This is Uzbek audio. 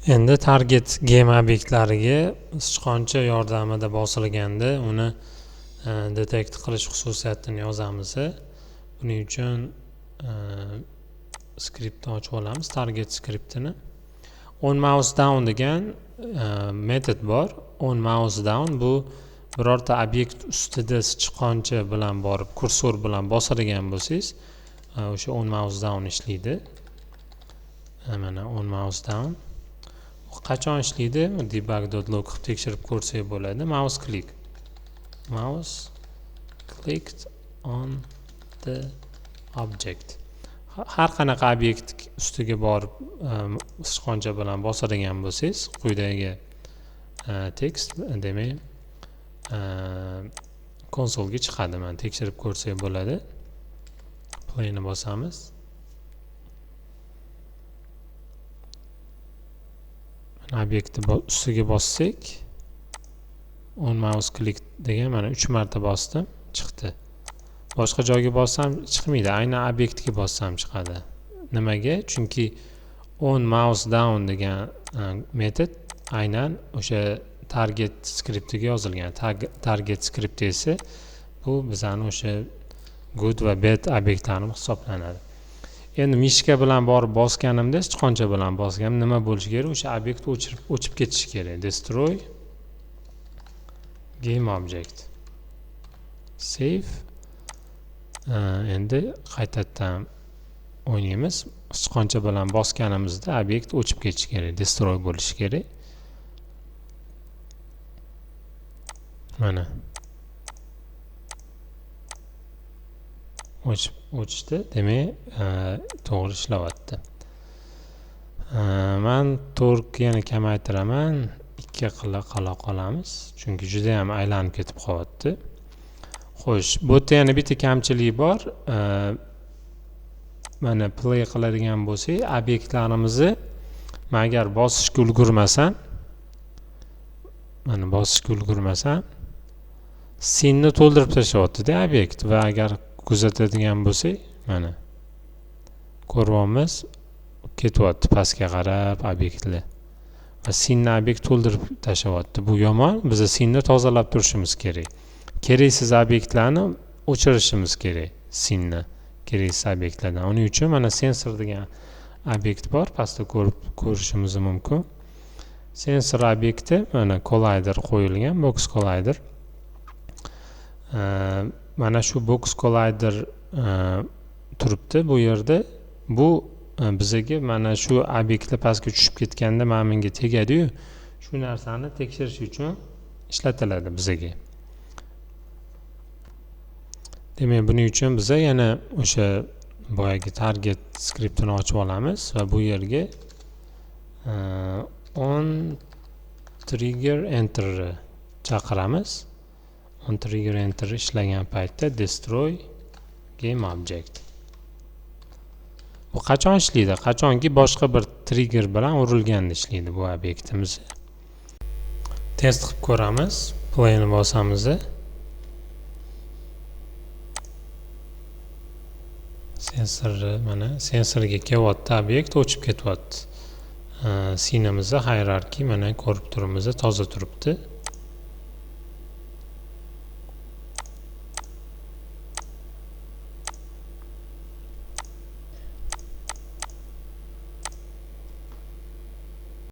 Endi target game obyektlariga sichqoncha yordamida bosilganda uni detect qilish xususiyatini yozamiz. Buning uchun skriptni ochib olamiz, target skriptini. On mouse down degan metod bor. On mouse down bu birorta obyekt ustida sichqoncha bilan borib kursor bilan bosadigan bo'lsangiz, o'sha on mouse down ishlaydi. Mana on mouse down qachon ishlaydi? Debug.log qilib tekshirib ko'rsak bo'ladi. Mouse click. Mouse clicked on the object. Har qanaqa obyekt ustiga borib sichqoncha bilan bosadigan bo'lsangiz, quyidagi tekst, demak, konsolga chiqadi. Mana tekshirib ko'rsak bo'ladi. Playni bosamiz. Obyektni ustiga bossak, on mouse click degan mana 3 marta bosdim, chiqdi. Boshqa joyga bossam chiqmaydi, aynan obyektga bossam chiqadi. Nimaga? Chunki on mouse down degan metod aynan o'sha target skriptiga yozilgan. Target skripti esa bu bizani o'sha good va bad obyektlarimiz hisoblanadi. Endi mishka bilan borib bosganimda, sichqoncha bilan bosganim nima bo'lishi kerak? O'sha obyekt o'chib ketishi kerak. Destroy game object. Save. Endi qaytadan o'ynaymiz. Sichqoncha bilan bosganimizda obyekt o'chib ketishi kerak, destroy bo'lishi kerak. Mana o'chdi, demak, to'g'ri ishlayapti. Men tork yana kamaytiraman, 2 qila qolamiz, chunki juda ham aylanib ketib qolyapti. Xo'sh, bu yerda yana bitta kamchilik bor. Mana play qiladigan bo'lsak, obyektlarimizni agar bosishga ulgurmasam, mana bosishga ulgurmasam, sinni to'ldirib tashlayapti-da obyekt va agar kuzatadigan bo'lsak, mana ko'ryapmiz, ketyapti pastga qarab obyektlar va sinni obyekt to'ldirib tashlayapti. Bu yomon, biz sinni tozalab turishimiz kerak. Keraksiz obyektlarni o'chirishimiz kerak, sinni keraksiz obyektlardan. Uning uchun mana sensor degan obyekt bor, pastda ko'rishimiz mumkin. Sensor obyekti mana collider qo'yilgan, box collider. Mana shu box collider turibdi bu yerda. Bu bizaga mana shu obyektlar pastga tushib ketganda mana bunga tegadi-yu, shu narsani tekshirish uchun ishlatiladi bizaga. Demak, buning uchun biza yana o'sha boyagi target skriptini ochib olamiz va bu yerga on trigger enter chaqiramiz. On trigger enter ishlagan paytda destroy game object. Bu qachon ishlaydi? Qachonki boshqa bir trigger bilan urilganda ishlaydi bu obyektimiz. Test qilib ko'ramiz. Playni bosamiz. Sensorni mana sensorga kelyapti obyekt, o'chib ketyapti. Sinamizni hierarchy mana ko'rib turibmiz, toza turibdi.